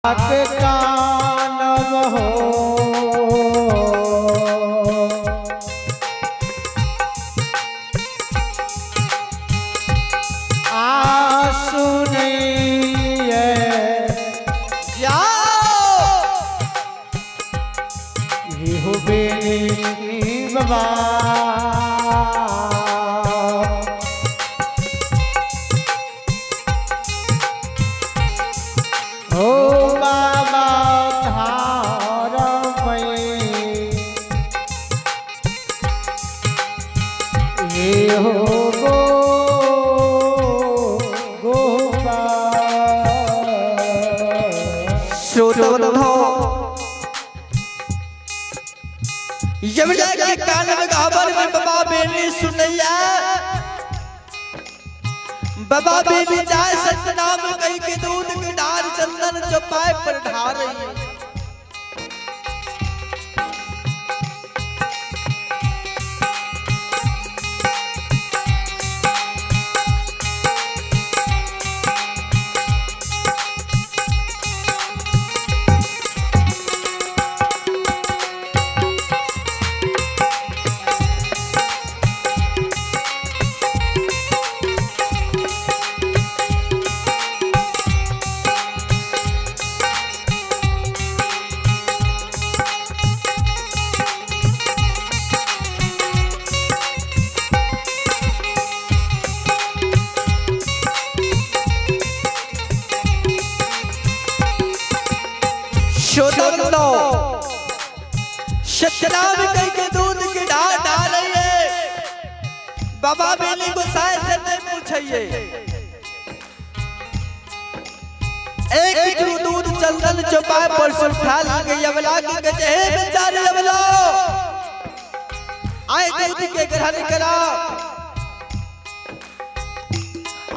के कानव हो। आ सुनिए जाओ हो बेनी बाबा। हो बाबा धार हे हो गो गोपाल। श्रोता बंधो, यमुना के कान में गाबर में बाबा बेनी सुनैया। बाबा बेनी जाय सतनाम कही के दूध के डार चंदन चौपाए पर ढार। श्रोता बंधो, सतनाम कही के दूध के डार डाल। बाबा बेनी गोसाई से नहीं पूछिए, एक चूरू दूध चंदन चौपाए पर सुठा लगे यवला के कहे, हे बेचारे यवला, आए दूध के ग्रहण करा।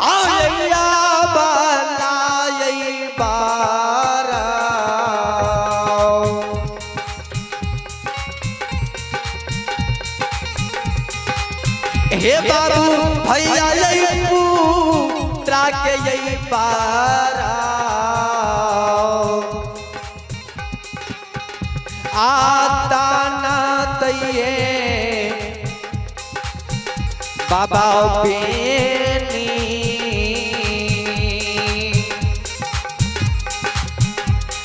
आया बाला यही बारा हे बाबू भैया यही पुत्रा के यही बारा आता ना तैये बाबा बेनी।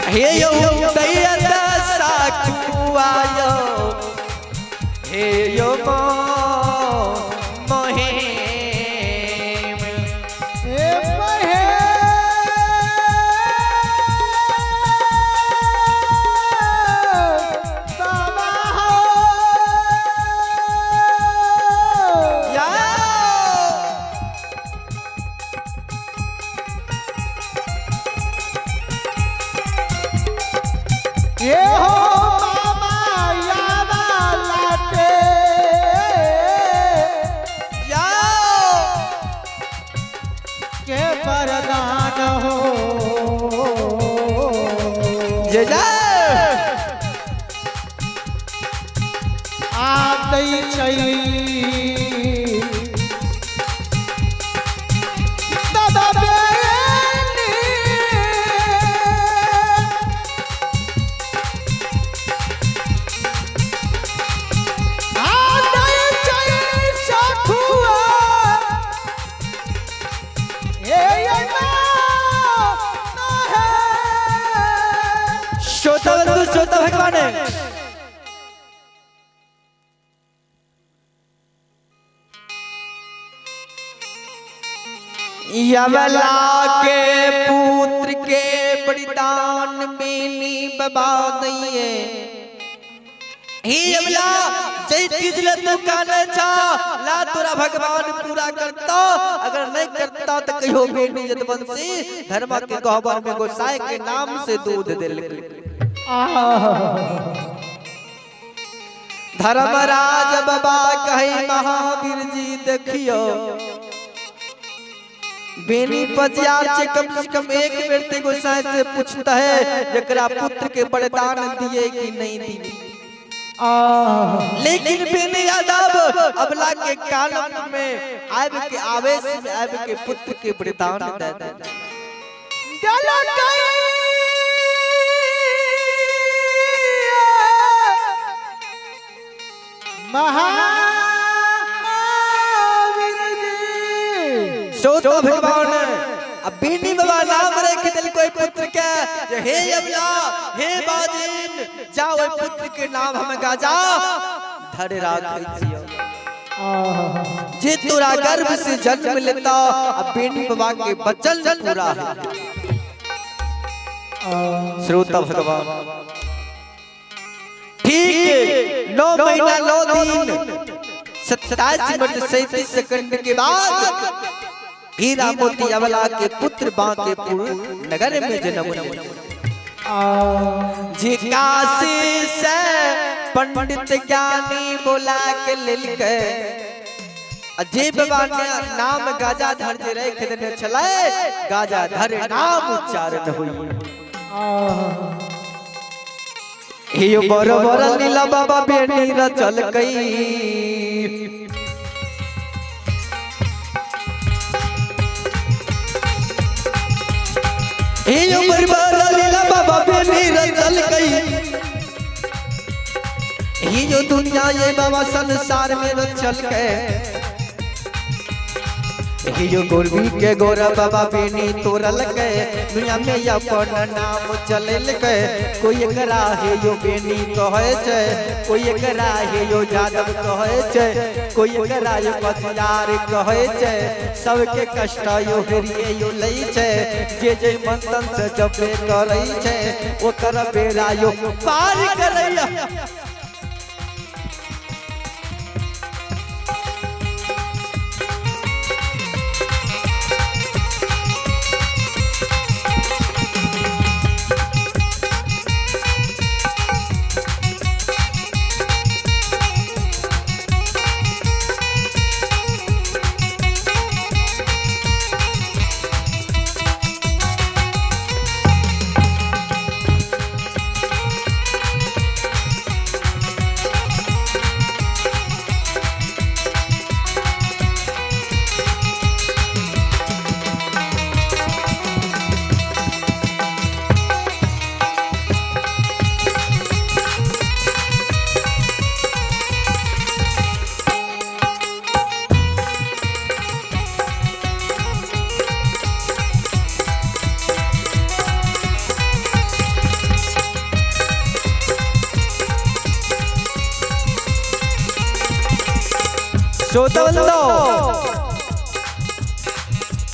हे यो दैया दशा कुआयो हे यो मोहेम। हे महे बाबा हो। या ये हो बाबा यादा लाटे या के वरदान हो। जय जय आतै छै दादा बेनी। आतै छै सखुआ हे ना है। श्रोता बंधु, श्रोता भगवान, यवला के पुत्र के बलिदान बेनी बाबा दैये। हे यवला, जय चीज ले तू काने छा ला तोरा भगवान पूरा करता, अगर नहीं करता तो कहियो बेनी यदवंशी धर्म के गहबर में गोसाई के नाम से दूध दिल। धर्मराज बाबा कहे महावीर जी देखियो बेनी पजियार से कम एक बेर ते गोसाई से पूछता है जकरा पुत्र के बलिदान दिए कि नहीं दिए। लेकिन बेनी यादव अबला के कालम में आब के आवेश में आब के पुत्र के बलिदान दे दे। गई। महावीर जी। सोतो भगवान अब बीनी बाबा नाम रख दिल कोई पुत्र के जे हे अबला हे बाजिन जाओ ओइ पुत्र के नाम हम गाजा धर राखै छियो। जे तोरा गर्भ से जन्म लेता अब बीनी बाबा के वचन पूरा है। श्रोता भगवान ठीक 9 महीना 9 दिन 27 मिनट 37 सेकंड के बाद हीरा मोती अवला के पुत्र बांकेपुर नगर में जन्म लिया। जे काशी से पंडित ज्ञानी बोला के लिलके जे बाबा ने नाम गाजाधर जे रख देने छलै गाजाधर नाम उच्चारण होई। हे बर बर लीला बाबा बेनी रचल कई हे बर बर लीला बाबा बेनी रचल कई ये जो दुनिया ये बाबा संसार में रचल के ये जो गोरबी के गोरा बाबा बेनी तोरल के दुनिया में अपन नाम चलल के कोई एकरा हे यो बेनी कहै छै कोई एकरा हे यो यादव कहै छै कोई एकरा यो कथियार कहै छै सबके कष्ट यो हेरिए यो लै छै जे जे मन तन से जपे करै छै ओकर बेड़ा यो पार करैया।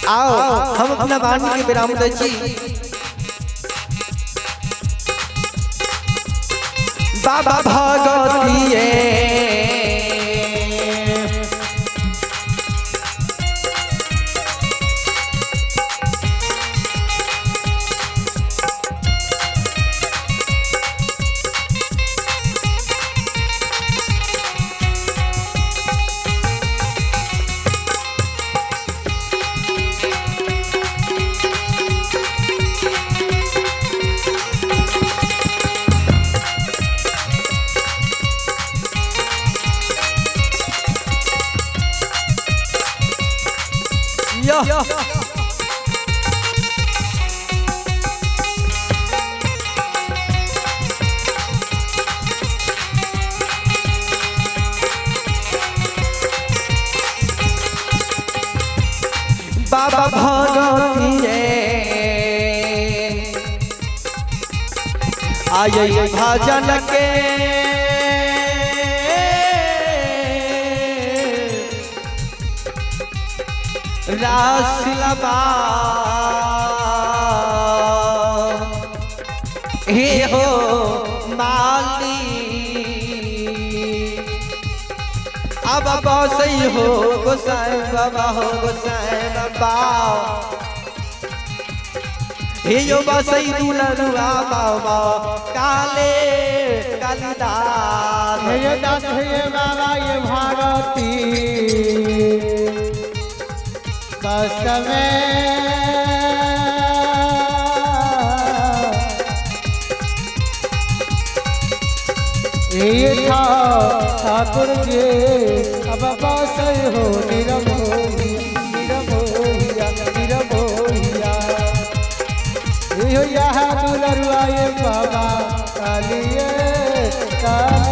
आओ हम अपना वाणी के विराम दै छी। बाबा भगतिए बाबा भगतिए आये भजन के रास लबा हे हो माली अब बसई हो गोसाई बाबा हो गोसाई बाबा हे यो बसई दुलरुआ बाबा काले कालिदास हे दास हे बाबा ये भारती बस में ये था ठाकुर जी अब बस हो निरमोही निरमोहिया निरमोहिया यो यह दुलरुआ ये बाबा कालिए काली।